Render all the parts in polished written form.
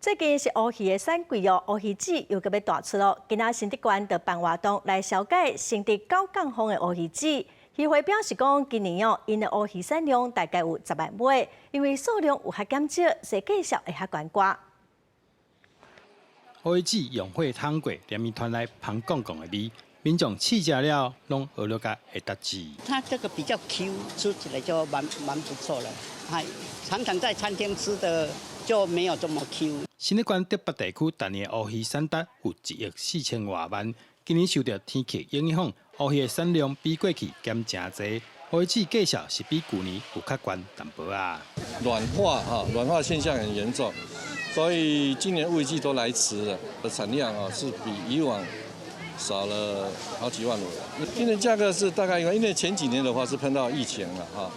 最近是烏魚的產季哦，烏魚子又閣欲大出囉。今仔新竹縣就辦活動來紹介新竹九降風的烏魚子。漁會表示講，今年哦，𪜶的烏魚產量大概有10萬尾，因為數量有較減少，所以價數會較懸掛。烏魚子用火烘過，連伊傳來芳摃摃的味，民眾試食了，攏呵咾共會達志。它這個比較 Q，吃起來就蠻不錯了。係常常在餐廳吃的就沒有這麼 Q。新竹縣竹北地區逐年烏魚產值有1億4千外萬，今年受著天氣影響，烏魚的產量比過去減誠濟，烏魚子價數是比舊年有較懸淡薄仔。暖化哈，暖化現象很嚴重，所以今年烏魚子都來遲了，的產量啊是比以往少了好幾萬尾。今年價格是大概因為前幾年的話是碰到疫情了哈，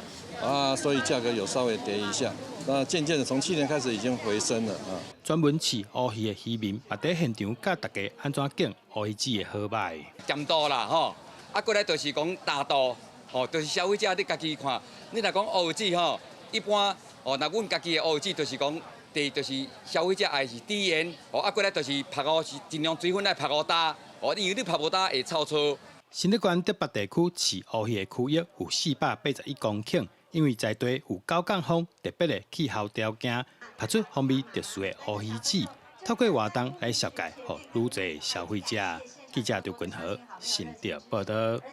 啊，所以價格有稍微跌一下。那漸漸的從去年開始已經回升了啊。專門飼烏魚的漁民嘛佇現場教大家按怎揀烏魚子的好䆀。鹹度啦吼，啊，過來就是講大度，哦，就是消費者你家己看，你若講烏魚子吼，一般哦，若阮家己的烏魚子就是講，第一就是消費者愛是低鹽，哦，啊，過來就是曝五是盡量水分愛曝五焦，哦，因為你曝無焦會臭臭。新竹縣竹北地區飼烏魚的區域有481公頃，因為在地有九降風特別的氣候條件，曝出風味特殊的烏魚子，透過活動來紹介予愈濟消費者。記者劉君和新竹報導。